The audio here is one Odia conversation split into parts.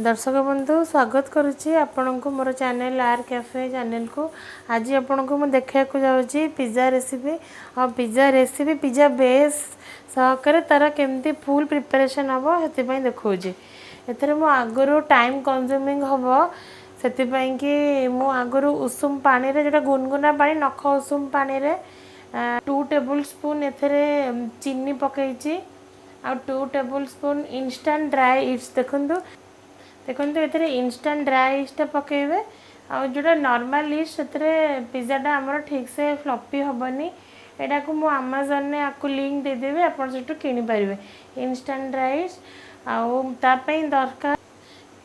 ଦର୍ଶକ ବନ୍ଧୁ, ସ୍ୱାଗତ କରୁଛି ଆପଣଙ୍କୁ ମୋର ଚ୍ୟାନେଲ୍ ଆର୍ କ୍ୟାଫେ ଚ୍ୟାନେଲ୍କୁ। ଆଜି ଆପଣଙ୍କୁ ମୁଁ ଦେଖାଇବାକୁ ଯାଉଛି ପିଜ୍ଜା ରେସିପି, ଆଉ ପିଜ୍ଜା ରେସିପି ପିଜ୍ଜା ବେସ୍ ସହକାରେ ତା'ର କେମିତି ଫୁଲ୍ ପ୍ରିପାରେସନ୍ ହେବ, ସେଥିପାଇଁ ଦେଖାଉଛି। ଏଥିରେ ମୁଁ ଆଗରୁ ଟାଇମ୍ କନଜ୍ୟୁମିଂ ହେବ, ସେଥିପାଇଁ କି ମୁଁ ଆଗରୁ ଉଷୁମ ପାଣିରେ, ଯେଉଁଟା ଗୁନଗୁନା ପାଣି, ନଖ ଉଷୁମ ପାଣିରେ 2 ଟେବୁଲ୍ ସ୍ପୁନ୍ ଏଥିରେ ଚିନି ପକାଇଛି ଆଉ 2 ଟେବୁଲ୍ ସ୍ପୁନ୍ ଇନଷ୍ଟାଣ୍ଟ ଡ୍ରାଏ ଇଷ୍ଟ। ଦେଖନ୍ତୁ, ଏଥିରେ ଇନଷ୍ଟାଣ୍ଟ ଡ୍ରାଏ ଇଷ୍ଟଟା ପକାଇବେ, ଆଉ ଯେଉଁଟା ନର୍ମାଲ୍ ଇଷ୍ଟ ସେଥିରେ ପିଜ୍ଜାଟା ଆମର ଠିକ୍ସେ ଫ୍ଲପି ହେବନି। ଏଇଟାକୁ ମୁଁ ଆମାଜନରେ ଆକୁ ଲିଙ୍କ୍ ଦେଇଦେବି, ଆପଣ ସେଠୁ କିଣିପାରିବେ ଇନଷ୍ଟାଣ୍ଟ ଡ୍ରାଏ ଇଷ୍ଟ। ଆଉ ତା ପାଇଁ ଦରକାର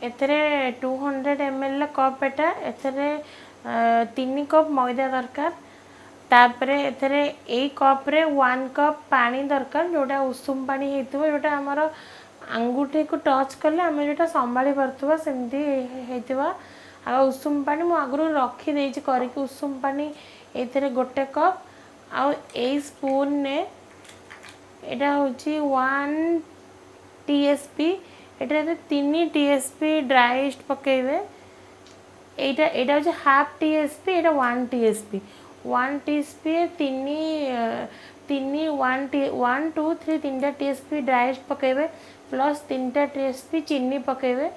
ଏଥିରେ 200 ଏମ୍ଏଲ୍ର କପ୍ ଏଟା, ଏଥିରେ 3 କପ୍ ମଇଦା ଦରକାର। ତାପରେ ଏଥିରେ ଏଇ କପ୍ରେ 1 କପ୍ ପାଣି ଦରକାର, ଯେଉଁଟା ଉଷୁମ ପାଣି ହେଇଥିବ, ଯେଉଁଟା ଆମର ଆଙ୍ଗୁଠିକୁ ଟଚ୍ କଲେ ଆମେ ଯେଉଁଟା ସମ୍ଭାଳି ପାରୁଥିବା ସେମିତି ହେଇଥିବ। ଆଉ ଉଷୁମ ପାଣି ମୁଁ ଆଗରୁ ରଖିଦେଇଛି କରିକି। ଉଷୁମ ପାଣି ଏଇଥିରେ 1 କପ୍, ଆଉ ଏଇ ସ୍ପୁନ୍ରେ ଏଇଟା ହେଉଛି 1 ଟି ଏସ୍ ପି, ଏଟାରେ 3 T S P dry yeast ପକାଇବେ। ଏଇଟା ହେଉଛି ହାଫ୍ ଟି ଏସ୍ ପି, ଏଇଟା 1 T S P. 1 T S P ତିନି ତିନି ୱାନ୍ ଟି 1 2 3, 3ଟା ଟି ଏସ୍ ପି ଡ୍ରାଏ ଇଷ୍ଟ ପକାଇବେ, ପ୍ଲସ୍ 3ଟା ଟି ଏସ୍ ପି ଚିନି ପକାଇବେ।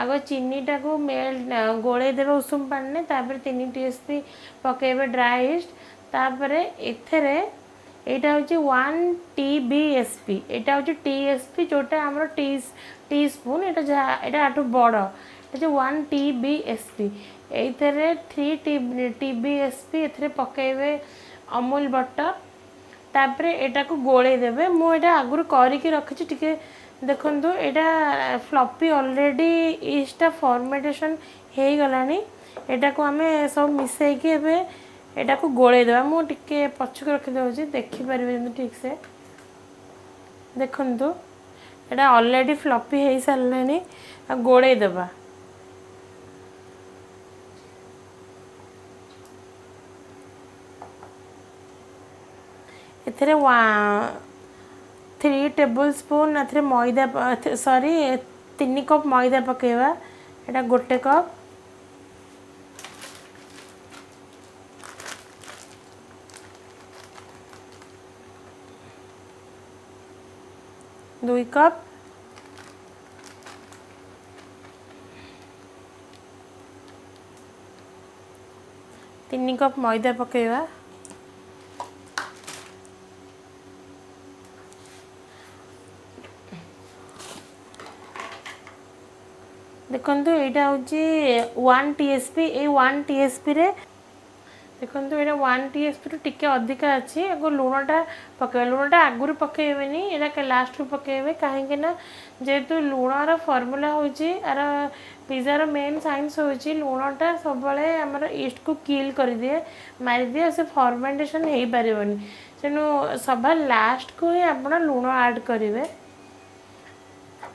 ଆଗ ଚିନିଟାକୁ ମେଲ୍ଟ ଗୋଳେଇ ଦେବେ ଉଷୁମ ପାଣିରେ, ତାପରେ 3 ଟି ଏସ୍ ପି ପକାଇବେ ଡ୍ରାଏ ଇଷ୍ଟ। ତାପରେ ଏଥିରେ ଏଇଟା ହେଉଛି 1 ଟି ବି ଏସ୍ ପି, ଏଇଟା ହେଉଛି ଟି ଏସ୍ ପି, ଯେଉଁଟା ଆମର ଟି ସ୍ପୁନ୍, ଏଇଟା ଯାହା ଏଇଟା ଆଠୁ ବଡ଼, ଏଇଟା ହେଉଛି 1 ଟି ବି ଏସ୍ ପି। ଏଇଥିରେ 3 ଟି ବି ଏସ୍ ପି ଏଥିରେ ପକାଇବେ ଅମୁଲ ବଟର୍। ତାପରେ ଏଇଟାକୁ ଗୋଳେଇ ଦେବେ। ମୁଁ ଏଇଟା ଆଗରୁ କରିକି ରଖିଛି, ଟିକେ ଦେଖନ୍ତୁ। ଏଇଟା ଫ୍ଲପି ଅଲରେଡ଼ି ଇଷ୍ଟଟା ଫର୍ମେଟେସନ୍ ହେଇଗଲାଣି। ଏଇଟାକୁ ଆମେ ସବୁ ମିଶାଇକି ଏବେ ଏଇଟାକୁ ଗୋଳେଇ ଦେବା। ମୁଁ ଟିକେ ପଛକୁ ରଖିଦେଉଛି, ଦେଖିପାରିବେ ଯେମିତି ଠିକ୍ସେ। ଦେଖନ୍ତୁ, ଏଇଟା ଅଲରେଡ଼ି ଫ୍ଲପି ହେଇସାରିଲାଣି, ଆଉ ଗୋଳେଇ ଦେବା। ଏଥିରେ 3 ଟେବୁଲ୍ ସ୍ପୁନ୍ ଏଥିରେ ମଇଦା, ସରି, 3 କପ୍ ମଇଦା ପକାଇବା। ଏଇଟା 1 କପ୍, 2 କପ୍, 3 କପ୍ ମଇଦା ପକାଇବା। ଦେଖନ୍ତୁ, ଏଇଟା ହେଉଛି 1 ଟି ଏସ୍ ପି। ଏଇ 1 ଟି ଏସ୍ ପିରେ ଦେଖନ୍ତୁ, ଏଇଟା 1 ଟି ଏସ୍ ପିରୁ ଟିକେ ଅଧିକା ଅଛି। ଆକୁ ଲୁଣଟା ପକାଇବା। ଲୁଣଟା ଆଗରୁ ପକାଇବେନି, ଏଇଟା ଲାଷ୍ଟକୁ ପକାଇବେ, କାହିଁକି ନା ଯେହେତୁ ଲୁଣର ଫର୍ମୁଲା ହେଉଛି, ଆର ପିଜ୍ଜାର ମେନ୍ ସାଇନ୍ସ ହେଉଛି ଲୁଣଟା ସବୁବେଳେ ଆମର ଇଷ୍ଟକୁ କିଲ୍ କରିଦିଏ, ମାରିଦିଏ, ଆଉ ସେ ଫର୍ମେଣ୍ଟେସନ୍ ହେଇପାରିବନି। ତେଣୁ ସଭା ଲାଷ୍ଟକୁ ହିଁ ଆପଣ ଲୁଣ ଆଡ଼୍ କରିବେ।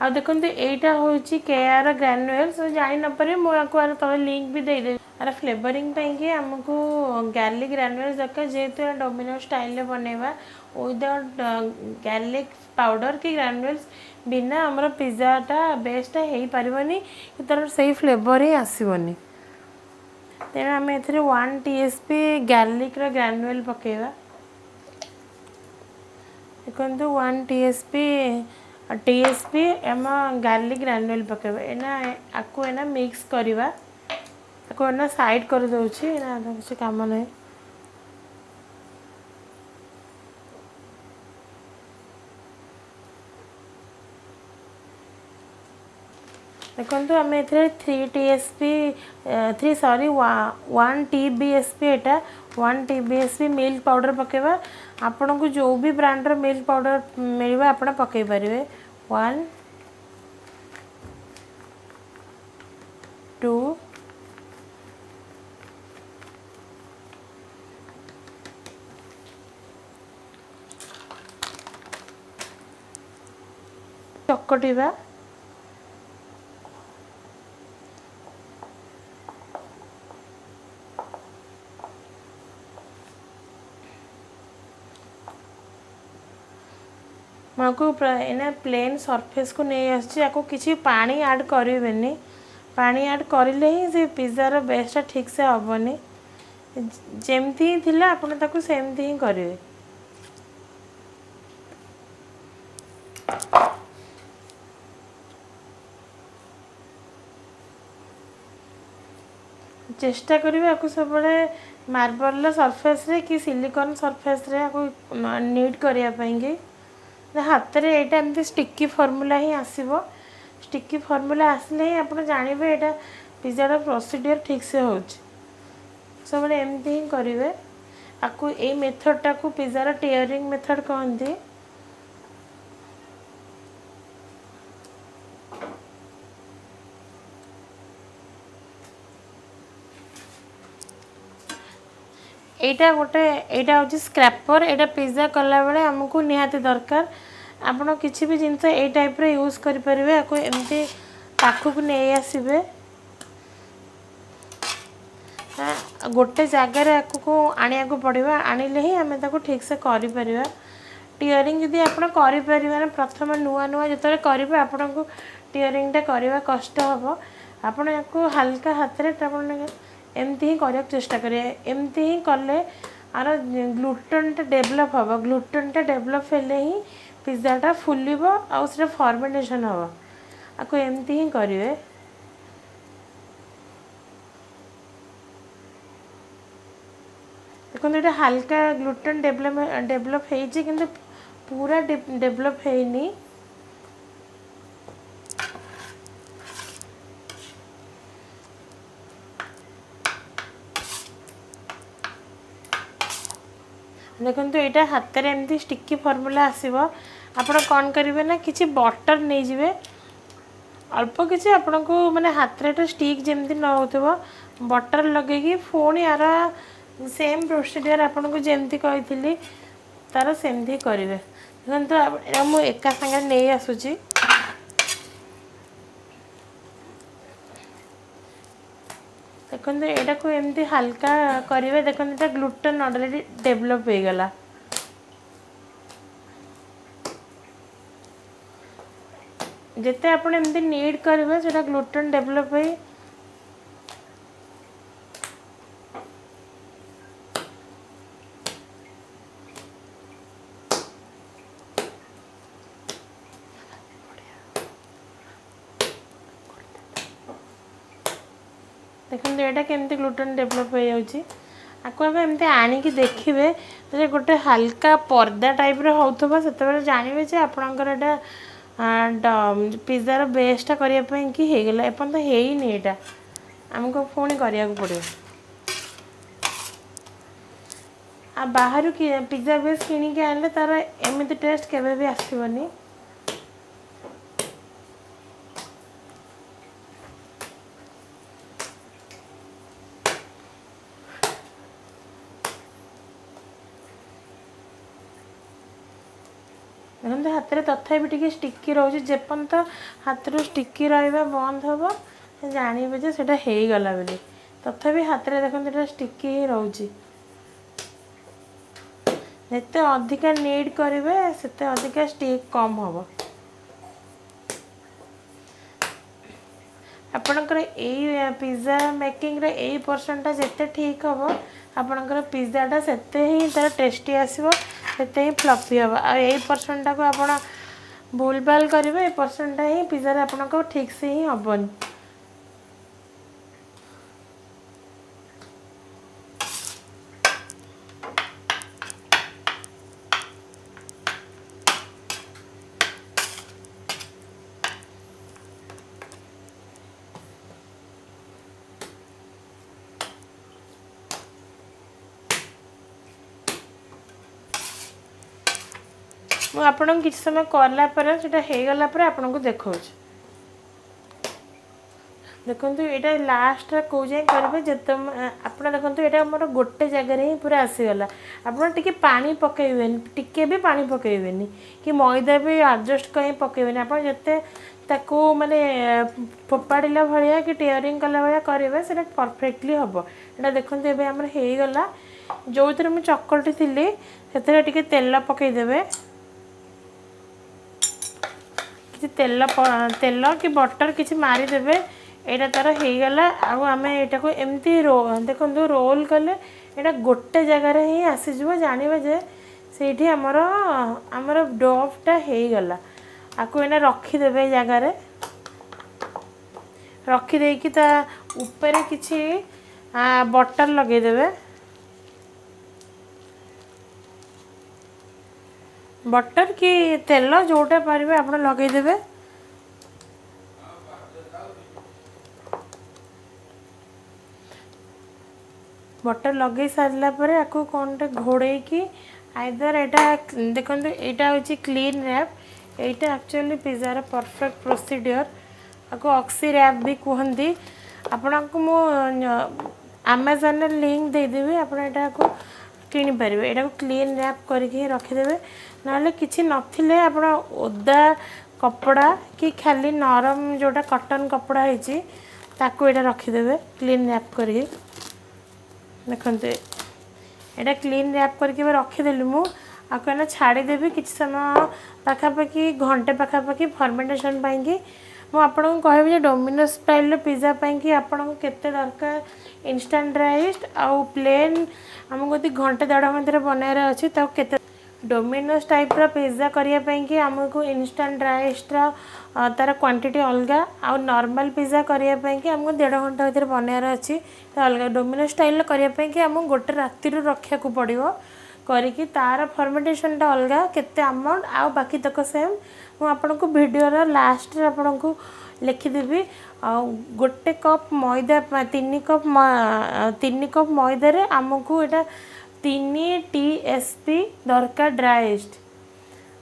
ଆଉ ଦେଖନ୍ତୁ, ଏଇଟା ହେଉଛି କେୟାର ଗ୍ରାନୁଏଲ୍ସ। ଜାଣି ନପାରିବେ, ମୁଁ ୟାକୁ ଆର ତଳେ ଲିଙ୍କ୍ ବି ଦେଇଦେବି। ଆର ଫ୍ଲେଭରିଂ ପାଇଁକି ଆମକୁ ଗାର୍ଲିକ୍ ଗ୍ରାନୁଏଲ୍ସ ଦରକାର, ଯେହେତୁ ଏହା ଡୋମିନୋ ଷ୍ଟାଇଲ୍ରେ ବନେଇବା। ୱିଦାଉଟ୍ ଗାର୍ଲିକ୍ ପାଉଡ଼ର କି ଗ୍ରାନୁଏଲ୍ସ ବିନା ଆମର ପିଜ୍ଜାଟା ବେସ୍ଟା ହେଇପାରିବନି କି ତା'ର ସେଇ ଫ୍ଲେଭର୍ ହିଁ ଆସିବନି। ତେଣୁ ଆମେ ଏଥିରେ 1 ଟି ଏସ୍ ପି ଗାର୍ଲିକ୍ର ଗ୍ରାନୁଏଲ୍ ପକାଇବା। ଦେଖନ୍ତୁ, 1 ଟି ଏସ୍ ପି ଆମ ଗାର୍ଲିକ୍ ଗ୍ରାନୁଏଲ୍ ପକାଇବା। ଏଇନା ଆକୁ ଏଇନା ମିକ୍ସ କରିବା। ଆକୁ ଏଇନା ସାଇଡ଼୍ କରିଦେଉଛି, ଏଇନା କିଛି କାମ ନାହିଁ। ଦେଖନ୍ତୁ, ଆମେ ଏଥିରେ 3 T S P, 3, sorry, 1 T B S P, ଏଇଟା 1 T B S P milk powder ପକାଇବା। ଆପଣଙ୍କୁ ଯେଉଁ ବି ବ୍ରାଣ୍ଡର ମିଲ୍କ ପାଉଡ଼ର ମିଳିବ, ଆପଣ ପକାଇ ପାରିବେ। 1, 2, ଚକଟିବା। ମୁଁ ଆକୁ ଏଇନା ପ୍ଲେନ୍ ସର୍ଫେସ୍କୁ ନେଇ ଆସୁଛି। ଆକୁ କିଛି ପାଣି ଆଡ଼୍ କରିବେନି। ପାଣି ଆଡ଼୍ କରିଲେ ହିଁ ସେ ପିଜ୍ଜାର ବେସ୍ଟା ଠିକ୍ସେ ହେବନି। ଯେମିତି ହିଁ ଥିଲା ଆପଣ ତାକୁ ସେମିତି ହିଁ କରିବେ। ଚେଷ୍ଟା କରିବେ ଆକୁ ସବୁବେଳେ ମାର୍ବଲର ସର୍ଫେସ୍ରେ କି ସିଲିକନ୍ ସର୍ଫେସ୍ରେ ଆକୁ ନିଟ୍ କରିବା ପାଇଁକି। ହାତରେ ଏଇଟା ଏମିତି ଷ୍ଟିକି ଫର୍ମୁଲା ହିଁ ଆସିବ। ଷ୍ଟିକି ଫର୍ମୁଲା ଆସିଲେ ହିଁ ଆପଣ ଜାଣିବେ ଏଇଟା ପିଜ୍ଜାର ପ୍ରୋସିଡ଼ିଓର ଠିକ୍ସେ ହେଉଛି। ସବୁବେଳେ ଏମିତି ହିଁ କରିବେ। ଆକୁ ଏଇ ମେଥଡ଼ଟାକୁ ପିଜ୍ଜାର ଟିୟରିଂ ମେଥଡ଼ କହନ୍ତି। ଏଇଟା ଗୋଟେ, ଏଇଟା ହେଉଛି ସ୍କ୍ରାପର୍। ଏଇଟା ପିଜ୍ଜା କଲାବେଳେ ଆମକୁ ନିହାତି ଦରକାର। ଆପଣ କିଛି ବି ଜିନିଷ ଏଇ ଟାଇପ୍ର ୟୁଜ୍ କରିପାରିବେ। ଆକୁ ଏମିତି ପାଖକୁ ନେଇ ଆସିବେ, ଗୋଟେ ଜାଗାରେ ଆକୁ ଆଣିବାକୁ ପଡ଼ିବ, ଆଣିଲେ ହିଁ ଆମେ ତାକୁ ଠିକ୍ସେ କରିପାରିବା। ଟିୟରିଂ ଯଦି ଆପଣ କରିପାରିବେ ନା, ପ୍ରଥମେ ନୂଆ ନୂଆ ଯେତେବେଳେ କରିବେ ଆପଣଙ୍କୁ ଟିୟରିଂଟା କରିବା କଷ୍ଟ ହେବ। ଆପଣ ୟାକୁ ହାଲକା ହାତରେ ଆପଣ ଏମିତି ହିଁ କରିବାକୁ ଚେଷ୍ଟା କରିବେ। ଏମିତି ହିଁ କଲେ ଆର ଗ୍ଲୁଟନ୍ଟା ଡେଭଲପ୍ ହେବ। ଗ୍ଲୁଟନ୍ଟା ଡେଭଲପ୍ ହେଲେ ହିଁ ପିଜ୍ଜାଟା ଫୁଲିବ ଆଉ ସେଟା ଫର୍ମେଣ୍ଟେସନ୍ ହେବ। ଆକୁ ଏମିତି ହିଁ କରିବେ। ଦେଖନ୍ତୁ, ଏଇଟା ହାଲକା ଗ୍ଲୁଟେନ୍ ଡେଭଲପ୍ ହେଇଛି, କିନ୍ତୁ ପୁରା ଡେଭଲପ୍ ହେଇନି। ଦେଖନ୍ତୁ, ଏଇଟା ହାତରେ ଏମିତି ଷ୍ଟିକି ଫର୍ମୁଲା ଆସିବ। ଆପଣ କ'ଣ କରିବେ ନା, କିଛି ବଟର୍ ନେଇଯିବେ ଅଳ୍ପ କିଛି, ଆପଣଙ୍କୁ ମାନେ ହାତରେ ଏଇଟା ଷ୍ଟିକ୍ ଯେମିତି ନ ହେଉଥିବ, ବଟର୍ ଲଗେଇକି ପୁଣି ଆର ସେମ୍ ପ୍ରୋସିଡ଼ିଓର ଆପଣଙ୍କୁ ଯେମିତି କହିଥିଲି ତାର ସେମିତି କରିବେ। ଦେଖନ୍ତୁ, ଏଇଟା ମୁଁ ଏକା ସାଙ୍ଗରେ ନେଇ ଆସୁଛି। ଦେଖନ୍ତୁ, ଏଇଟାକୁ ଏମିତି ହାଲକା କରିବେ। ଦେଖନ୍ତୁ, ଏଇଟା ଗ୍ଲୁଟେନ୍ ଅଲରେଡ଼ି ଡେଭଲପ୍ ହେଇଗଲା। ଯେତେ ଆପଣ ଏମିତି ନିଡ୍ କରିବେ, ସେଇଟା ଗ୍ଲୁଟେନ୍ ଡେଭଲପ୍ ହେଇ। ଦେଖନ୍ତୁ, ଏଇଟା କେମିତି ଗ୍ଲୁଟେନ୍ ଡେଭଲପ୍ ହେଇଯାଉଛି। ଆକୁ ଏବେ ଏମିତି ଆଣିକି ଦେଖିବେ ଯେ ଗୋଟେ ହାଲକା ପର୍ଦା ଟାଇପ୍ର ହେଉଥିବ, ସେତେବେଳେ ଜାଣିବେ ଯେ ଆପଣଙ୍କର ଏଇଟା ପିଜ୍ଜାର ବେସ୍ଟା କରିବା ପାଇଁ କି ହେଇଗଲା। ଏପର୍ଯ୍ୟନ୍ତ ହେଇନି, ଏଇଟା ଆମକୁ ପୁଣି କରିବାକୁ ପଡ଼ିବ। ଆଉ ବାହାରୁ ପିଜ୍ଜା ବେସ୍ କିଣିକି ଆଣିଲେ ତା'ର ଏମିତି ଟେଷ୍ଟ କେବେ ବି ଆସିବନି। ଦେଖନ୍ତୁ, ହାତରେ ତଥାପି ଟିକେ ଷ୍ଟିକି ରହୁଛି। ଯେପର୍ଯ୍ୟନ୍ତ ହାତରୁ ଷ୍ଟିକି ରହିବା ବନ୍ଦ ହେବ, ଜାଣିବେ ଯେ ସେଇଟା ହେଇଗଲା ବୋଲି। ତଥାପି ହାତରେ ଦେଖନ୍ତୁ, ଏଇଟା ଷ୍ଟିକି ହିଁ ରହୁଛି। ଯେତେ ଅଧିକା ନିଡ୍ କରିବେ, ସେତେ ଅଧିକା ଷ୍ଟିକ୍ କମ୍ ହେବ। ଆପଣଙ୍କର ଏଇ ପିଜ୍ଜା ମେକିଂର ଏଇ ପୋର୍ସନ୍ଟା ଯେତେ ଠିକ୍ ହେବ, ଆପଣଙ୍କର ପିଜ୍ଜାଟା ସେତେ ହିଁ ତା'ର ଟେଷ୍ଟି ଆସିବ, ସେତେ ହିଁ ଫ୍ଲଫି ହେବ। ଆଉ ଏଇ ପୋର୍ସନ୍ଟାକୁ ଆପଣ ଭୁଲ ଭାଲ କରିବେ, ଏଇ ପୋର୍ସନ୍ଟା ହିଁ ପିଜ୍ଜାରେ ଆପଣଙ୍କ ଠିକ୍ସେ ହିଁ ହେବନି। ମୁଁ ଆପଣଙ୍କୁ କିଛି ସମୟ କଲା ପରେ, ସେଇଟା ହେଇଗଲା ପରେ ଆପଣଙ୍କୁ ଦେଖାଉଛି। ଦେଖନ୍ତୁ, ଏଇଟା ଲାଷ୍ଟରେ କେଉଁ ଯାଏଁ କରିବେ ଯେତେ ଆପଣ ଦେଖନ୍ତୁ, ଏଇଟା ଆମର ଗୋଟେ ଜାଗାରେ ହିଁ ପୁରା ଆସିଗଲା। ଆପଣ ଟିକେ ପାଣି ପକାଇବେନି, ଟିକେ ବି ପାଣି ପକାଇବେନି କି ମଇଦା ବି ଆଡ଼ଜଷ୍ଟ କରି ପକାଇବେନି। ଆପଣ ଯେତେ ତାକୁ ମାନେ ଫୋପାଡ଼ିଲା ଭଳିଆ କି ଟିୟରିଂ କଲା ଭଳିଆ କରିବେ, ସେଇଟା ପରଫେକ୍ଟଲି ହେବ। ଏଇଟା ଦେଖନ୍ତୁ, ଏବେ ଆମର ହେଇଗଲା। ଯେଉଁଥିରେ ମୁଁ ଚକଟି ଥିଲି, ସେଥିରେ ଟିକେ ତେଲ ପକାଇଦେବେ। କିଛି ତେଲ କି ବଟର୍ କିଛି ମାରିଦେବେ। ଏଇଟା ତା'ର ହେଇଗଲା। ଆଉ ଆମେ ଏଇଟାକୁ ଏମିତି ଦେଖନ୍ତୁ, ରୋଲ୍ କଲେ ଏଇଟା ଗୋଟେ ଜାଗାରେ ହିଁ ଆସିଯିବ, ଜାଣିବେ ଯେ ସେଇଠି ଆମର ଡୋଫ୍ଟା ହେଇଗଲା। ଆକୁ ଏଇନା ରଖିଦେବେ ଏଇ ଜାଗାରେ। ରଖିଦେଇକି ତା ଉପରେ କିଛି ବଟର୍ ଲଗେଇଦେବେ। ବଟର୍ କି ତେଲ ଯେଉଁଟା ପାରିବେ ଆପଣ ଲଗେଇଦେବେ। ବଟର୍ ଲଗେଇ ସାରିଲା ପରେ ଆକୁ କ'ଣଟେ ଘୋଡ଼େଇକି ଆଇଦର୍ ଏଇଟା ଦେଖନ୍ତୁ, ଏଇଟା ହେଉଛି କ୍ଲିନ୍ ର୍ୟାପ୍। ଏଇଟା ଆକ୍ଚୁଆଲି ପିଜ୍ଜାର ପରଫେକ୍ଟ ପ୍ରୋସିଡ଼ିଅର୍। ଆକୁ ଅକ୍ସି ର୍ୟାପ୍ ବି କୁହନ୍ତି। ଆପଣଙ୍କୁ ମୁଁ ଆମାଜନରେ ଲିଙ୍କ୍ ଦେଇଦେବି, ଆପଣ ଏଇଟାକୁ କିଣିପାରିବେ। ଏଇଟାକୁ କ୍ଲିନ୍ ର୍ୟାପ୍ କରିକି ହିଁ ରଖିଦେବେ। ନହେଲେ କିଛି ନଥିଲେ ଆପଣ ଓଦା କପଡ଼ା କି ଖାଲି ନରମ ଯେଉଁଟା କଟନ୍ କପଡ଼ା ହେଇଛି ତାକୁ ଏଇଟା ରଖିଦେବେ କ୍ଲିନ୍ ର୍ୟାପ୍ କରିକି। ଦେଖନ୍ତୁ, ଏଇଟା କ୍ଲିନ୍ ର୍ୟାପ୍ କରିକି ଏବେ ରଖିଦେଲି ମୁଁ। ଆକୁ ଏଇନା ଛାଡ଼ିଦେବି କିଛି ସମୟ, ପାଖାପାଖି ଘଣ୍ଟେ ପାଖାପାଖି ଫର୍ମେଣ୍ଟେସନ୍ ପାଇଁକି। ମୁଁ ଆପଣଙ୍କୁ କହିବି ଯେ ଡୋମିନୋସ୍ ଷ୍ଟାଇଲ୍ର ପିଜ୍ଜା ପାଇଁକି ଆପଣଙ୍କୁ କେତେ ଦରକାର ଇନଷ୍ଟାଣ୍ଟ ରାଇସ୍, ଆଉ ପ୍ଲେନ୍ ଆମକୁ ଯଦି ଘଣ୍ଟେ ଦେଢ଼ ଘଣ୍ଟାରେ ବନେଇବାର ଅଛି ତାକୁ କେତେ। ଡୋମିନୋସ୍ ଟାଇପ୍ର ପିଜ୍ଜା କରିବା ପାଇଁକି ଆମକୁ ଇନଷ୍ଟାଣ୍ଟ ରାଇସ୍ର ତା'ର କ୍ୱାଣ୍ଟିଟି ଅଲଗା, ଆଉ ନର୍ମାଲ୍ ପିଜ୍ଜା କରିବା ପାଇଁକି ଆମକୁ ଦେଢ଼ ଘଣ୍ଟା ଭିତରେ ବନେଇବାର ଅଛି ତ ଅଲଗା। ଡୋମିନୋସ୍ ଷ୍ଟାଇଲ୍ର କରିବା ପାଇଁକି ଆମକୁ ଗୋଟେ ରାତିରୁ ରଖିବାକୁ ପଡ଼ିବ କରିକି, ତା'ର ଫର୍ମେଣ୍ଟେସନ୍ଟା ଅଲଗା, କେତେ ଆମାଉଣ୍ଟ, ଆଉ ବାକି ତକ ସେମ୍। ମୁଁ ଆପଣଙ୍କୁ ଭିଡ଼ିଓର ଲାଷ୍ଟରେ ଆପଣଙ୍କୁ ଲେଖିଦେବି। ଆଉ ଗୋଟେ କପ୍ ମଇଦା, 3 କପ୍ ମଇଦାରେ ଆମକୁ ଏଇଟା 3 TSP ଦରକାର ଡ୍ରାଏ ଇଷ୍ଟ।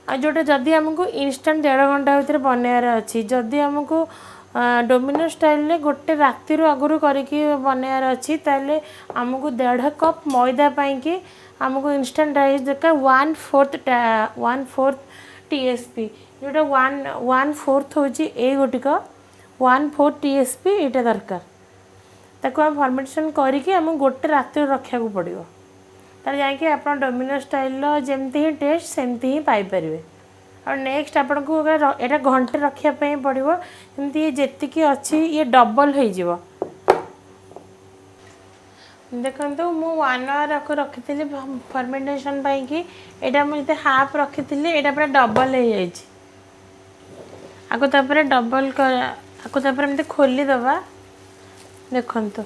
ଆଉ ଯେଉଁଟା ଯଦି ଆମକୁ ଇନଷ୍ଟାଣ୍ଟ ଦେଢ଼ ଘଣ୍ଟା ଭିତରେ ବନେଇବାର ଅଛି, ଯଦି ଆମକୁ ଡୋମିନୋ ଷ୍ଟାଇଲ୍ରେ ଗୋଟେ ରାତିରୁ ଆଗରୁ କରିକି ବନେଇବାର ଅଛି, ତାହେଲେ ଆମକୁ ଦେଢ଼ କପ୍ ମଇଦା ପାଇଁକି ଆମକୁ ଇନଷ୍ଟାଣ୍ଟ ରାଇସ୍ ଦରକାର 1/4 TSP। ଯେଉଁଟା 1/4 ହେଉଛି ଏଇ ଗୋଟିକ, 1/4 TSP ଏଇଟା ଦରକାର। ତାକୁ ଆମେ ଫର୍ମେଣ୍ଟେସନ୍ କରିକି ଆମକୁ ଗୋଟେ ରାତିରୁ ରଖିବାକୁ ପଡ଼ିବ, ତାହେଲେ ଯାଇକି ଆପଣ ଡୋମିନୋ ଷ୍ଟାଇଲ୍ର ଯେମିତି ହିଁ ଟେଷ୍ଟ ସେମିତି ହିଁ ପାଇପାରିବେ। ଆଉ ନେକ୍ସଟ ଆପଣଙ୍କୁ ଏଇଟା ଘଣ୍ଟେ ରଖିବା ପାଇଁ ପଡ଼ିବ, ଯେମିତି ଇଏ ଯେତିକି ଅଛି ଇଏ ଡବଲ୍ ହେଇଯିବ। ଦେଖନ୍ତୁ, ମୁଁ 1 ଆୱାର ଆକୁ ରଖିଥିଲି ଫର୍ମେଣ୍ଟେସନ୍ ପାଇଁକି। ଏଇଟା ମୁଁ ଯେତେ ହାଫ୍ ରଖିଥିଲି, ଏଇଟା ପୁରା ଡବଲ୍ ହେଇଯାଇଛି। ଆକୁ ତାପରେ ଡବଲ୍, ଆକୁ ତାପରେ ଏମିତି ଖୋଲିଦେବା। ଦେଖନ୍ତୁ,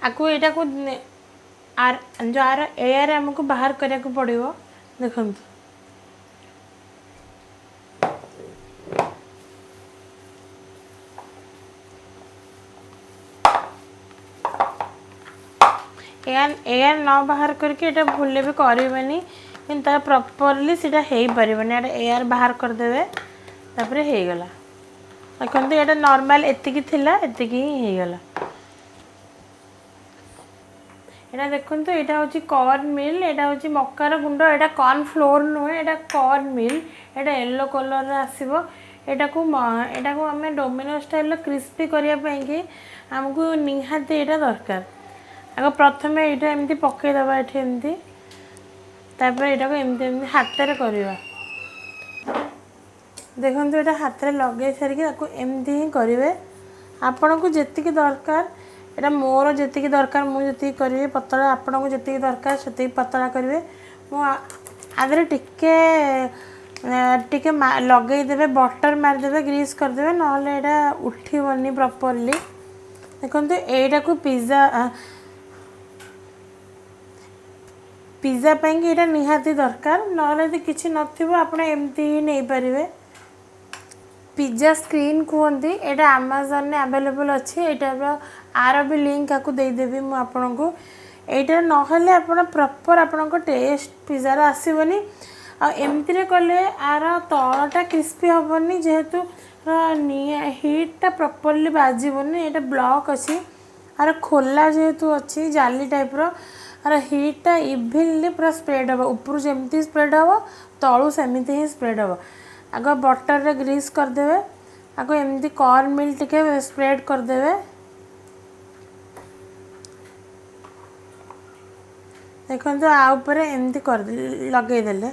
ଆକୁ ଏଇଟାକୁ ଆର ଯେଉଁ ଆର ଏୟାର ଆମକୁ ବାହାର କରିବାକୁ ପଡ଼ିବ। ଦେଖନ୍ତୁ, ଏୟାର ନ ବାହାର କରିକି ଏଇଟା ଭୁଲରେ ବି କରିବେନି, କିନ୍ତୁ ତାର ପ୍ରପରଲି ସେଇଟା ହେଇପାରିବନି। ଏଇଟା ଏୟାର ବାହାର କରିଦେବେ, ତାପରେ ହେଇଗଲା। ଦେଖନ୍ତୁ, ଏଇଟା ନର୍ମାଲ ଏତିକି ଥିଲା, ଏତିକି ହିଁ ହେଇଗଲା। ଏଇଟା ଦେଖନ୍ତୁ, ଏଇଟା ହେଉଛି କର୍ନ ମିଲ୍, ଏଇଟା ହେଉଛି ମକାର ଗୁଣ୍ଡ। ଏଇଟା କର୍ନ ଫ୍ଲୋର୍ ନୁହେଁ, ଏଇଟା କର୍ନ ମିଲ୍। ଏଇଟା ୟେଲୋ କଲର୍ର ଆସିବ। ଏଇଟାକୁ ଆମେ ଡୋମିନୋ ଷ୍ଟାଇଲ୍ର କ୍ରିସ୍ପି କରିବା ପାଇଁକି ଆମକୁ ନିହାତି ଏଇଟା ଦରକାର। ଆଗ ପ୍ରଥମେ ଏଇଟା ଏମିତି ପକାଇଦେବା ଏଠି ଏମିତି, ତାପରେ ଏଇଟାକୁ ଏମିତି ଏମିତି ହାତରେ କରିବା। ଦେଖନ୍ତୁ, ଏଇଟା ହାତରେ ଲଗେଇ ସାରିକି ତାକୁ ଏମିତି ହିଁ କରିବେ। ଆପଣଙ୍କୁ ଯେତିକି ଦରକାର, ଏଇଟା ମୋର ଯେତିକି ଦରକାର ମୁଁ ଯେତିକି କରିବି ପତଳା, ଆପଣଙ୍କୁ ଯେତିକି ଦରକାର ସେତିକି ପତଳା କରିବେ। ମୁଁ ଆଦେହରେ ଟିକେ ଟିକେ ଲଗେଇଦେବେ, ବଟର୍ ମାରିଦେବେ, ଗ୍ରୀସ୍ କରିଦେବେ, ନହେଲେ ଏଇଟା ଉଠିବନି ପ୍ରପରଲି। ଦେଖନ୍ତୁ, ଏଇଟାକୁ ପିଜ୍ଜା ପାଇଁକି ଏଇଟା ନିହାତି ଦରକାର। ନହେଲେ ଯଦି କିଛି ନଥିବ ଆପଣ ଏମିତି ହିଁ ନେଇପାରିବେ। ପିଜ୍ଜା ସ୍କ୍ରିନ୍ କୁହନ୍ତି ଏଇଟା, ଆମାଜନରେ ଆଭେଲେବଲ୍ ଅଛି। ଏଇଟାର ଆର ବି ଲିଙ୍କ୍ ଆକୁ ଦେଇଦେବି ମୁଁ ଆପଣଙ୍କୁ। ଏଇଟା ନହେଲେ ଆପଣ ପ୍ରପର୍ ଆପଣଙ୍କ ଟେଷ୍ଟ ପିଜ୍ଜାର ଆସିବନି। ଆଉ ଏମିତିରେ କଲେ ଆର ତଳଟା କ୍ରିସ୍ପି ହେବନି, ଯେହେତୁ ନିଆଁ ହିଟ୍ଟା ପ୍ରପରଲି ବାଜିବନି। ଏଇଟା ବ୍ଲକ୍ ଅଛି, ଆର ଖୋଲା ଯେହେତୁ ଅଛି ଜାଲି ଟାଇପ୍ର, ଆର ହିଟ୍ଟା ଇଭିନଲି ପୁରା ସ୍ପ୍ରେଡ଼୍ ହେବ। ଉପରୁ ଯେମିତି ସ୍ପ୍ରେଡ଼୍ ହେବ, ତଳୁ ସେମିତି ହିଁ ସ୍ପ୍ରେଡ଼୍ ହେବ। ଆଗ ବଟର୍ରେ ଗ୍ରୀସ୍ କରିଦେବେ, ଆକୁ ଏମିତି କର୍ନ ମିଲ୍ ଟିକେ ସ୍ପ୍ରେଡ଼୍ କରିଦେବେ। ଦେଖନ୍ତୁ, ଆ ଉପରେ ଏମିତି କରି ଲଗେଇଦେଲେ।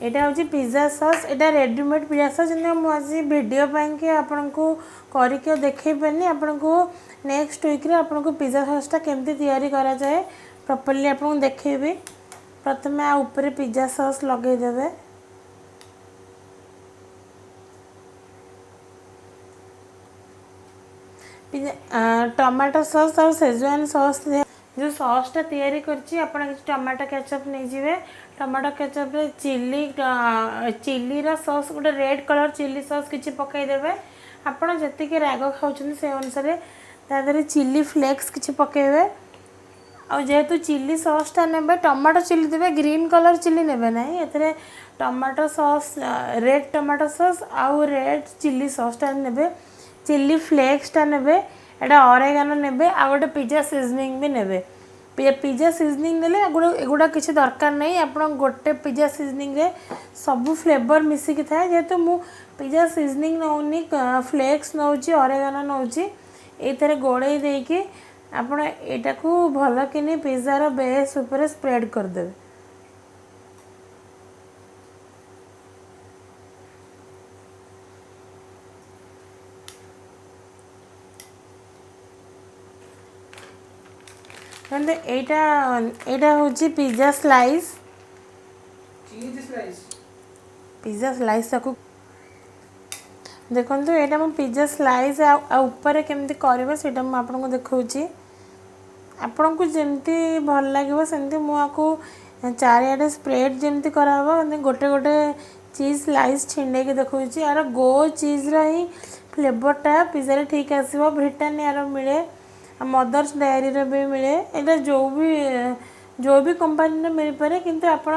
ଏଇଟା ହେଉଛି ପିଜ୍ଜା ସସ୍, ଏଇଟା ରେଡ଼ିମେଡ଼୍ ପିଜ୍ଜା ସସ୍। କିନ୍ତୁ ମୁଁ ଆଜି ଭିଡ଼ିଓ ପାଇଁକି ଆପଣଙ୍କୁ କରିକି ଆଉ ଦେଖେଇ ପାରିନି। ଆପଣଙ୍କୁ ନେକ୍ସଟ ୱିକ୍ରେ ଆପଣଙ୍କୁ ପିଜ୍ଜା ସସ୍ଟା କେମିତି ତିଆରି କରାଯାଏ ପ୍ରପରଲି ଆପଣଙ୍କୁ ଦେଖେଇବି। ପ୍ରଥମେ ଆ ଉପରେ ପିଜ୍ଜା ସସ୍ ଲଗେଇଦେବେ। ଟମାଟୋ ସସ୍ ଆଉ ସେଜୱାନ୍ ସସ୍, ଯେଉଁ ସସ୍ଟା ତିଆରି କରିଛି, ଆପଣ କିଛି ଟମାଟୋ କ୍ୟାଚଅପ୍ ନେଇଯିବେ। ଟମାଟୋ କ୍ୟାଚଅପ୍ରେ ଚିଲିର ସସ୍, ଗୋଟେ ରେଡ଼୍ କଲର୍ ଚିଲି ସସ୍ କିଛି ପକାଇଦେବେ। ଆପଣ ଯେତିକି ରାଗ ଖାଉଛନ୍ତି ସେ ଅନୁସାରେ ତା ଦେହରେ ଚିଲି ଫ୍ଲେକ୍ସ କିଛି ପକାଇବେ। ଆଉ ଯେହେତୁ ଚିଲି ସସ୍ଟା ନେବେ, ଟମାଟୋ ଚିଲି ଦେବେ, ଗ୍ରୀନ୍ କଲର୍ ଚିଲି ନେବେ ନାହିଁ। ଏଥିରେ tomato sauce, red tomato sauce ଆଉ ରେଡ଼୍ ଚିଲି ସସ୍ଟା ନେବେ, ଚିଲି ଫ୍ଲେକ୍ସଟା ନେବେ, ଏଇଟା ଅରେଗାନୋ ନେବେ, ଆଉ ଗୋଟେ ପିଜ୍ଜା ସିଜନିଂ ବି ନେବେ। ପିଜ୍ଜା ସିଜନିଂ ନେଲେ ଏଗୁଡ଼ା କିଛି ଦରକାର ନାହିଁ। ଆପଣ ଗୋଟେ ପିଜ୍ଜା ସିଜନିଂରେ ସବୁ ଫ୍ଲେଭର୍ ମିଶିକି ଥାଏ। ଯେହେତୁ ମୁଁ ପିଜ୍ଜା ସିଜନିଂ ନେଉନି, ଫ୍ଲେକ୍ସ ନେଉଛି, ଅରେଗାନୋ ନେଉଛି, ଏଇଥିରେ ଗୋଳେଇ ଦେଇକି ଆପଣ ଏଇଟାକୁ ଭଲକିନି ପିଜ୍ଜାର ବେସ୍ ଉପରେ ସ୍ପ୍ରେଡ଼୍ କରିଦେବେ। ଦେଖନ୍ତୁ, ଏଇଟା ହେଉଛି pizza slice, cheese slice, pizza slice ତାକୁ ଦେଖନ୍ତୁ। ଏଇଟା ମୁଁ ପିଜ୍ଜା ସ୍ଲାଇସ୍ ଆଉ ଉପରେ କେମିତି କରିବେ ସେଇଟା ମୁଁ ଆପଣଙ୍କୁ ଦେଖାଉଛି। ଆପଣଙ୍କୁ ଯେମିତି ଭଲ ଲାଗିବ ସେମିତି। ମୁଁ ଆକୁ ଚାରିଆଡ଼େ ସ୍ପ୍ରେଡ଼୍ ଯେମିତି କରାହେବ, ଗୋଟେ ଗୋଟେ ଚିଜ୍ ସ୍ଲାଇସ୍ ଛିଣ୍ଡେଇକି ଦେଖାଉଛି। ଆର ଗୋ ଚିଜ୍ର ହିଁ ଫ୍ଲେଭର୍ଟା ପିଜ୍ଜାରେ ଠିକ୍ ଆସିବ। ବ୍ରିଟାନିଆର ମିଳେ, ଆଉ ମଦର୍ସ ଡାଏରୀର ବି ମିଳେ। ଏଇଟା ଯେଉଁ ବି କମ୍ପାନୀର ମିଳିପାରେ, କିନ୍ତୁ ଆପଣ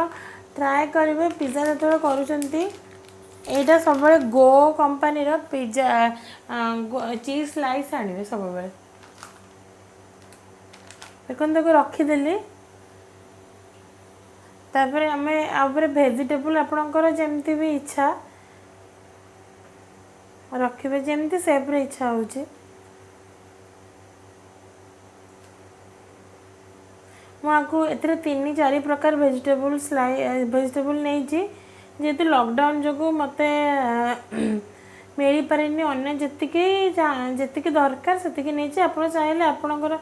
ଟ୍ରାଏ କରିବେ ପିଜ୍ଜା ଯେତେବେଳେ କରୁଛନ୍ତି, ଏଇଟା ସବୁବେଳେ ଗୋ କମ୍ପାନୀର ପିଜ୍ଜା ଚିଜ୍ ସ୍ଲାଇସ୍ ଆଣିବେ ସବୁବେଳେ। ଦେଖନ୍ତୁ, ତାକୁ ରଖିଦେଲି। ତାପରେ ଆମେ ଆ ଉପରେ ଭେଜିଟେବୁଲ୍ ଆପଣଙ୍କର ଯେମିତି ବି ଇଚ୍ଛା ରଖିବେ, ଯେମିତି ସେପ୍ରେ ଇଚ୍ଛା ହେଉଛି। ମୁଁ ଆକୁ ଏଥିରେ 3-4 ପ୍ରକାର ଭେଜିଟେବୁଲ୍ ନେଇଛି। ଯେହେତୁ ଲକଡାଉନ୍ ଯୋଗୁଁ ମୋତେ ମିଳିପାରିନି, ଅନ୍ୟ ଯେତିକି ଦରକାର ସେତିକି ନେଇଛି। ଆପଣ ଚାହିଁଲେ ଆପଣଙ୍କର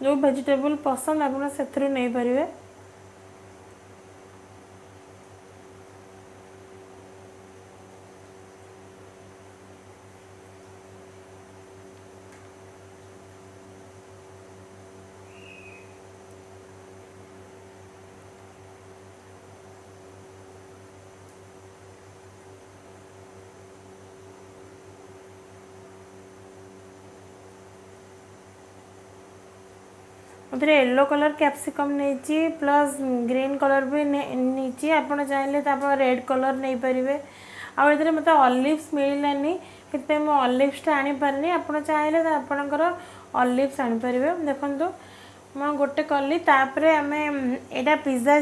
ଯେଉଁ ଭେଜିଟେବୁଲ୍ ପସନ୍ଦ ଆପଣ ସେଥିରୁ ନେଇପାରିବେ। ଏଥିରେ ୟେଲୋ କଲର୍ କ୍ୟାପ୍ସିକମ୍ ନେଇଛି, ପ୍ଲସ୍ ଗ୍ରୀନ୍ କଲର୍ ବି ନେଇଛି। ଆପଣ ଚାହିଁଲେ ତ ଆପଣ ରେଡ଼୍ କଲର୍ ନେଇପାରିବେ। ଆଉ ଏଥିରେ ମୋତେ ଅଲିଭ୍ସ ମିଳିଲାନି, ସେଥିପାଇଁ ମୁଁ ଅଲିଭ୍ସଟା ଆଣିପାରିନି। ଆପଣ ଚାହିଁଲେ ତ ଆପଣଙ୍କର ଅଲିଭ୍ସ ଆଣିପାରିବେ। ଦେଖନ୍ତୁ, ମୁଁ ଗୋଟେ କଲି। ତାପରେ ଆମେ ଏଇଟା ପିଜ୍ଜା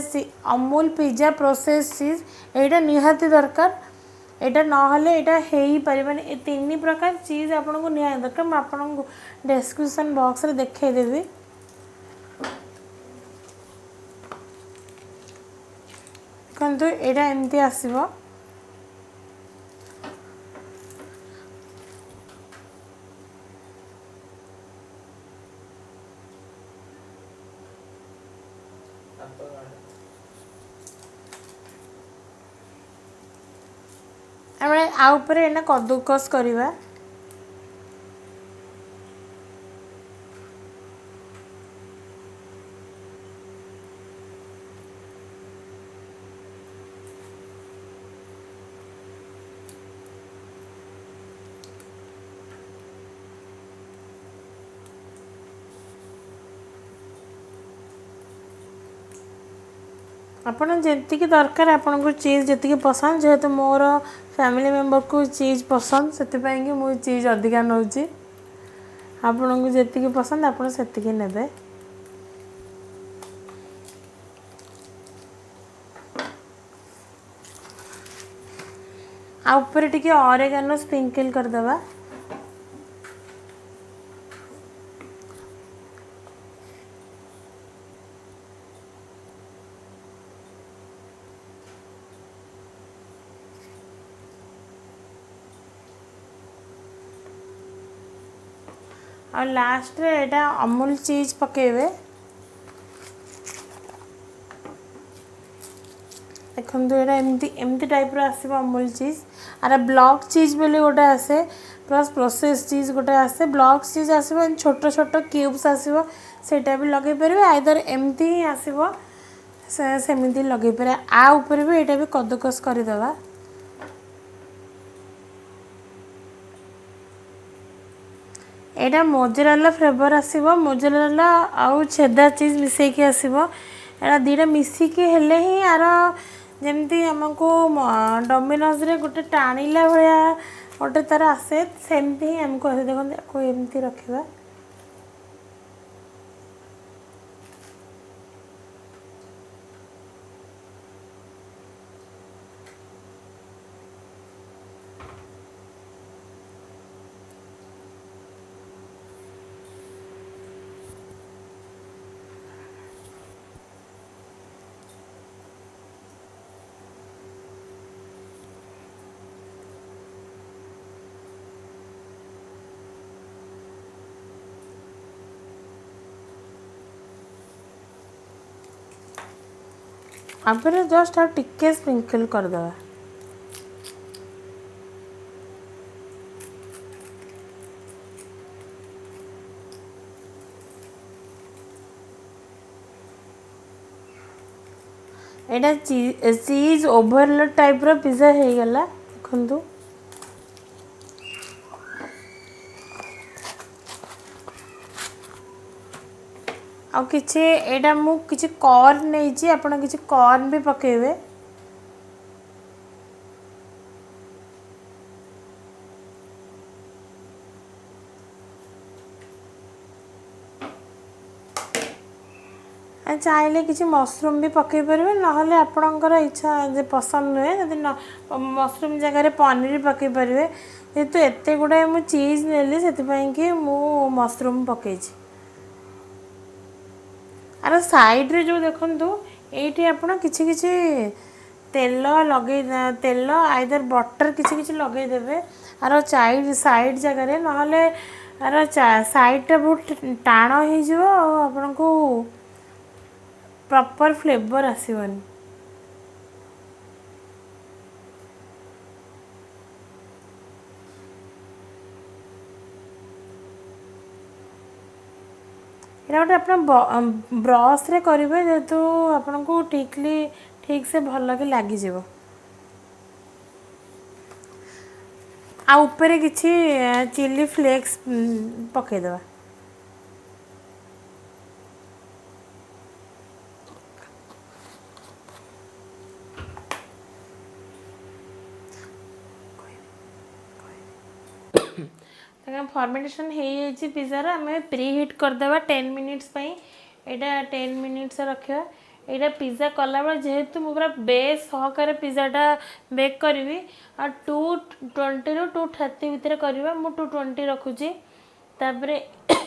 ଅମୁଲ ପିଜ୍ଜା ପ୍ରୋସେସ୍ ଚିଜ୍, ଏଇଟା ନିହାତି ଦରକାର। ଏଇଟା ନହେଲେ ଏଇଟା ହେଇପାରିବନି। ଏ 3 ପ୍ରକାର ଚିଜ୍ ଆପଣଙ୍କୁ ନିହାତି ଦରକାର। ମୁଁ ଆପଣଙ୍କୁ ଡେସ୍କ୍ରିପସନ୍ ବକ୍ସରେ ଦେଖେଇଦେବି। ଦେଖନ୍ତୁ, ଏଇଟା ଏମିତି ଆସିବ। ଆମେ ଆ ଉପରେ ଏଇନା କଦୁକସ କରିବା। ଆପଣ ଯେତିକି ଦରକାର, ଆପଣଙ୍କୁ ଚିଜ୍ ଯେତିକି ପସନ୍ଦ। ଯେହେତୁ ମୋର ଫ୍ୟାମିଲି ମେମ୍ବରକୁ ଚିଜ୍ ପସନ୍ଦ, ସେଥିପାଇଁକି ମୁଁ ଚିଜ୍ ଅଧିକା ନେଉଛି। ଆପଣଙ୍କୁ ଯେତିକି ପସନ୍ଦ ଆପଣ ସେତିକି ନେବେ। ଆଉ ଉପରେ ଟିକେ ଅରେଗାନୋ ସ୍ପ୍ରିଙ୍କଲ୍ କରିଦେବା। ଆଉ ଲାଷ୍ଟରେ ଏଇଟା ଅମୁଲ ଚିଜ୍ ପକାଇବେ। ଦେଖନ୍ତୁ, ଏଇଟା ଏମିତି ଏମିତି ଟାଇପ୍ର ଆସିବ ଅମୁଲ ଚିଜ୍। ଆର ବ୍ଲକ୍ ଚିଜ୍ ବୋଲି ଗୋଟେ ଆସେ, ପ୍ଲସ୍ ପ୍ରୋସେସ୍ ଚିଜ୍ ଗୋଟେ ଆସେ। ବ୍ଲକ୍ ଚିଜ୍ ଆସିବ, ଛୋଟ ଛୋଟ କ୍ୟୁବ୍ସ ଆସିବ, ସେଇଟା ବି ଲଗେଇ ପାରିବେ। ଆଇଦର ଏମିତି ହିଁ ଆସିବ, ସେମିତି ଲଗେଇ ପାରିବେ। ଆ ଉପରେ ବି ଏଇଟା ବି କଦୁକସ କରିଦେବା। ଏଇଟା ମୋଜରେଲା ଫ୍ଲେଭର୍ ଆସିବ, ମୋଜରେଲା ଆଉ ଛେଦା ଚିଜ୍ ମିଶେଇକି ଆସିବ। ଏଇଟା ଦୁଇଟା ମିଶିକି ହେଲେ ହିଁ ଆର ଯେମିତି ଆମକୁ ଡମିନୋଜରେ ଗୋଟେ ଟାଣିଲା ଭଳିଆ ଗୋଟେ ତାର ଆସେ, ସେମିତି ହିଁ ଆମକୁ ଆସେ। ଦେଖନ୍ତୁ, ଆକୁ ଏମିତି ରଖିବା। ତାପରେ ଜଷ୍ଟ ଆଉ ଟିକେ ସ୍ପ୍ରିଙ୍କଲ୍ କରିଦେବା। ଏଇଟା ଚିଜ୍ ଓଭରଲୋଡ଼ ଟାଇପ୍ର ପିଜ୍ଜା ହେଇଗଲା, ଦେଖନ୍ତୁ। ଆଉ କିଛି ଏଇଟା ମୁଁ କିଛି କର୍ନ ନେଇଛି, ଆପଣ କିଛି କର୍ନ ବି ପକାଇବେ। ଚାହିଁଲେ କିଛି ମସରୁମ୍ ବି ପକାଇ ପାରିବେ, ନହେଲେ ଆପଣଙ୍କର ଇଚ୍ଛା ଯେ ପସନ୍ଦ ନୁହେଁ ଯଦି ମସରୁମ୍ ଜାଗାରେ ପନିର ପକାଇ ପାରିବେ। ଯେହେତୁ ଏତେ ଗୁଡ଼ାଏ ମୁଁ ଚିଜ୍ ନେଲି, ସେଥିପାଇଁକି ମୁଁ ମସରୁମ୍ ପକାଇଛି। ଆର ସାଇଡ଼୍ରେ ଯେଉଁ ଦେଖନ୍ତୁ, ଏଇଠି ଆପଣ କିଛି କିଛି ତେଲ ଲଗେଇ, ତେଲ ଆଇଦର ବଟର୍ କିଛି କିଛି ଲଗେଇଦେବେ ଆର ସାଇଡ଼୍ ଜାଗାରେ, ନହେଲେ ଆର ସାଇଡ଼୍ଟା ବହୁତ ଟାଣ ହେଇଯିବ ଆଉ ଆପଣଙ୍କୁ ପ୍ରପର୍ ଫ୍ଲେଭର୍ ଆସିବନି। ଏଇଟା ଗୋଟେ ଆପଣ ବ୍ରସ୍ରେ କରିବେ, ଯେହେତୁ ଆପଣଙ୍କୁ ଠିକ୍ ସେ ଭଲକି ଲାଗିଯିବ। ଆଉ ଉପରେ କିଛି ଚିଲି ଫ୍ଲେକ୍ସ ପକାଇଦେବା। ଫର୍ମେଣ୍ଟେସନ୍ ହେଇଯାଇଛି ପିଜ୍ଜାର। ଆମେ ପ୍ରି ହିଟ୍ କରିଦେବା 10 ମିନିଟ୍ସ ପାଇଁ। ଏଇଟା 10 ମିନିଟ୍ସ ରଖିବା। ଏଇଟା ପିଜ୍ଜା କଲାବେଳେ ଯେହେତୁ ମୁଁ ପୁରା ବେସ୍ ସହକାରେ ପିଜ୍ଜାଟା ବେକ୍ କରିବି, ଆଉ 220ରୁ 230 ଭିତରେ କରିବା, ମୁଁ 220 ରଖୁଛି। ତାପରେ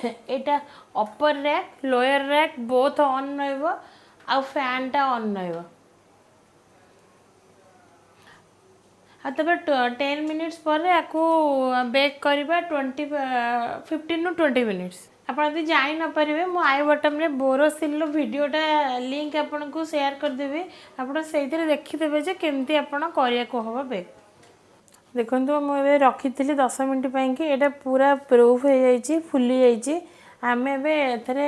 ଏଇଟା upper rack, lower rack both on ରହିବ ଆଉ ଫ୍ୟାନ୍ଟା ଅନ୍ ରହିବ। ଆଉ ତାପରେ 10 ମିନିଟ୍ସ ପରେ ଆକୁ ବେକ୍ କରିବା 15ରୁ 20 ମିନିଟ୍ସ। ଆପଣ ଯଦି ଜାଣି ନପାରିବେ, ମୁଁ I ବଟନ୍ରେ ବୋରୋସିଲ୍ର ଭିଡ଼ିଓଟା ଲିଙ୍କ୍ ଆପଣଙ୍କୁ ସେୟାର କରିଦେବି, ଆପଣ ସେଇଥିରେ ଦେଖିଦେବେ ଯେ କେମିତି ଆପଣ କରିବାକୁ ହେବ ବେକ୍। ଦେଖନ୍ତୁ, ମୁଁ ଏବେ ରଖିଥିଲି 10 ମିନିଟ୍ ପାଇଁକି, ଏଇଟା ପୁରା ପ୍ରୁଫ୍ ହେଇଯାଇଛି, ଫୁଲି ଯାଇଛି। ଆମେ ଏବେ ଏଥିରେ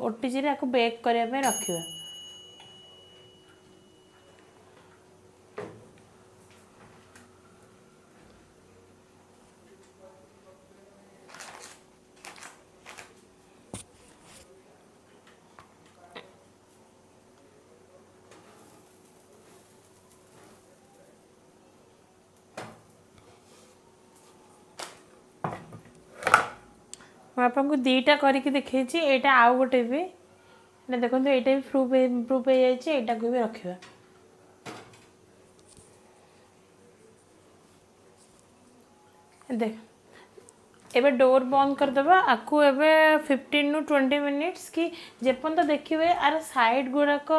ଓଟିଜିରେ ଆକୁ ବେକ୍ କରିବା ପାଇଁ ରଖିବା। ମୁଁ ଆପଣଙ୍କୁ ଦୁଇଟା କରିକି ଦେଖେଇଛି, ଏଇଟା ଆଉ ଗୋଟେ ବି। ଏଇଟା ଦେଖନ୍ତୁ, ଏଇଟା ବି ପ୍ରୁଫ୍ ହେଇଯାଇଛି, ଏଇଟାକୁ ବି ରଖିବା। ଦେଖ, ଏବେ ଡୋର୍ ବନ୍ଦ କରିଦେବା ଆକୁ। ଏବେ 15ରୁ 20 ମିନିଟ୍ସ କି ଯେପର୍ଯ୍ୟନ୍ତ ଦେଖିବେ ଆର ସାଇଡ଼୍ ଗୁଡ଼ାକ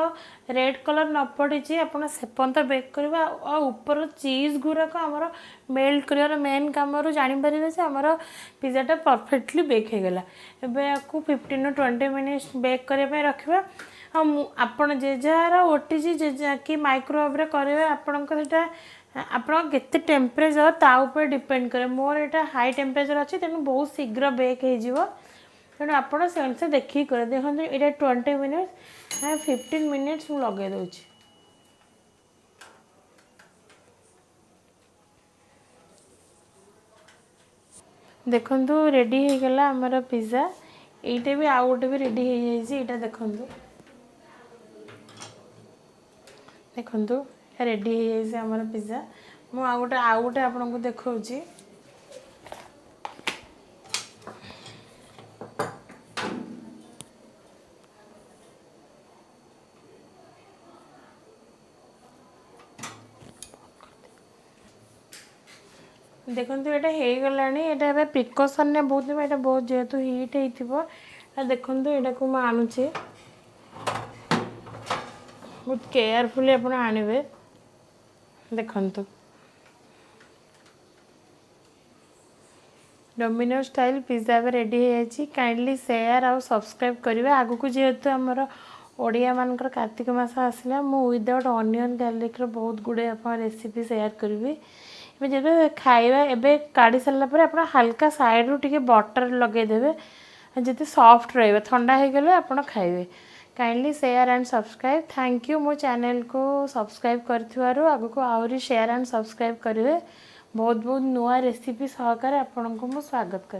ରେଡ଼୍ କଲର୍ ନ ପଡ଼ିଛି, ଆପଣ ସେପର୍ଯ୍ୟନ୍ତ ବେକ୍ କରିବେ। ଆଉ ଉପର ଚିଜ୍ ଗୁଡ଼ାକ ଆମର ମେଲ୍ଟ କରିବାର ମେନ୍ କାମରୁ ଜାଣିପାରିବେ ଯେ ଆମର ପିଜ୍ଜାଟା ପରଫେକ୍ଟଲି ବେକ୍ ହେଇଗଲା। ଏବେ ଆକୁ 15ରୁ 20 ମିନିଟ୍ସ ବେକ୍ କରିବା ପାଇଁ ରଖିବା। ଆଉ ମୁଁ ଆପଣ ଯେ ଯାହାର ଓଟିଜି ଯେ କି ମାଇକ୍ରୋୱେଭ୍ରେ କରିବେ, ଆପଣଙ୍କ ସେଇଟା ଆପଣଙ୍କ କେତେ ଟେମ୍ପରେଚର୍ ତା ଉପରେ ଡିପେଣ୍ଡ କରେ। ମୋର ଏଇଟା ହାଇ ଟେମ୍ପରେଚର୍ ଅଛି, ତେଣୁ ବହୁତ ଶୀଘ୍ର ବେକ୍ ହେଇଯିବ। ତେଣୁ ଆପଣ ସେ ଅନୁସାରେ ଦେଖିକି କରିବେ। ଦେଖନ୍ତୁ, ଏଇଟା 20 ମିନିଟ୍ସ, 15 ମିନିଟ୍ସ ମୁଁ ଲଗାଇ ଦେଉଛି। ଦେଖନ୍ତୁ, ରେଡ଼ି ହେଇଗଲା ଆମର ପିଜ୍ଜା। ଏଇଟା ବି ଆଉ ଗୋଟେ ବି ରେଡ଼ି ହେଇଯାଇଛି। ଏଇଟା ଦେଖନ୍ତୁ, ଦେଖନ୍ତୁ, ରେଡ଼ି ହେଇଯାଇଛି ଆମର ପିଜ୍ଜା। ମୁଁ ଆଉ ଗୋଟେ ଆପଣଙ୍କୁ ଦେଖାଉଛି। ଦେଖନ୍ତୁ, ଏଇଟା ହେଇଗଲାଣି। ଏଇଟା ଏବେ ପ୍ରିକସନ୍ରେ ବହୁତ, ଏଇଟା ବହୁତ ଯେହେତୁ ହିଟ୍ ହେଇଥିବ। ଏଇଟା ଦେଖନ୍ତୁ, ଏଇଟାକୁ ମୁଁ ଆଣୁଛି। ବହୁତ କେୟାରଫୁଲି ଆପଣ ଆଣିବେ। ଦେଖନ୍ତୁ, ଡୋମିନୋ ଷ୍ଟାଇଲ୍ ପିଜ୍ଜା ଏବେ ରେଡ଼ି ହେଇଯାଇଛି। କାଇଣ୍ଡଲି ସେୟାର ଆଉ ସବସ୍କ୍ରାଇବ୍ କରିବେ। ଆଗକୁ ଯେହେତୁ ଆମର ଓଡ଼ିଆମାନଙ୍କର କାର୍ତ୍ତିକ ମାସ ଆସିଲା, ମୁଁ ୱିଦାଉଟ୍ ଅନିଅନ୍ ଗାର୍ଲିକ୍ର ବହୁତ ଗୁଡ଼ିଏ ଆପଣ ରେସିପି ସେୟାର କରିବି। ଏବେ ଯେବେ ଖାଇବା, ଏବେ କାଢ଼ି ସାରିଲା ପରେ ଆପଣ ହାଲକା ସାଇଡ଼ରୁ ଟିକେ ବଟର୍ ଲଗାଇଦେବେ, ଯେତେ ସଫ୍ଟ ରହିବ। ଥଣ୍ଡା ହେଇଗଲେ ଆପଣ ଖାଇବେ। Kindly share and subscribe. Thank you ମୋ ଚ୍ୟାନେଲକୁ ସବସ୍କ୍ରାଇବ୍ କରିଥିବାରୁ। ଆଗକୁ ଆହୁରି ସେୟାର ଆଣ୍ଡ ସବସ୍କ୍ରାଇବ୍ କରିବେ। ବହୁତ ବହୁତ ନୂଆ ରେସିପି ସହକାରେ ଆପଣଙ୍କୁ ମୁଁ ସ୍ୱାଗତ କରିବି।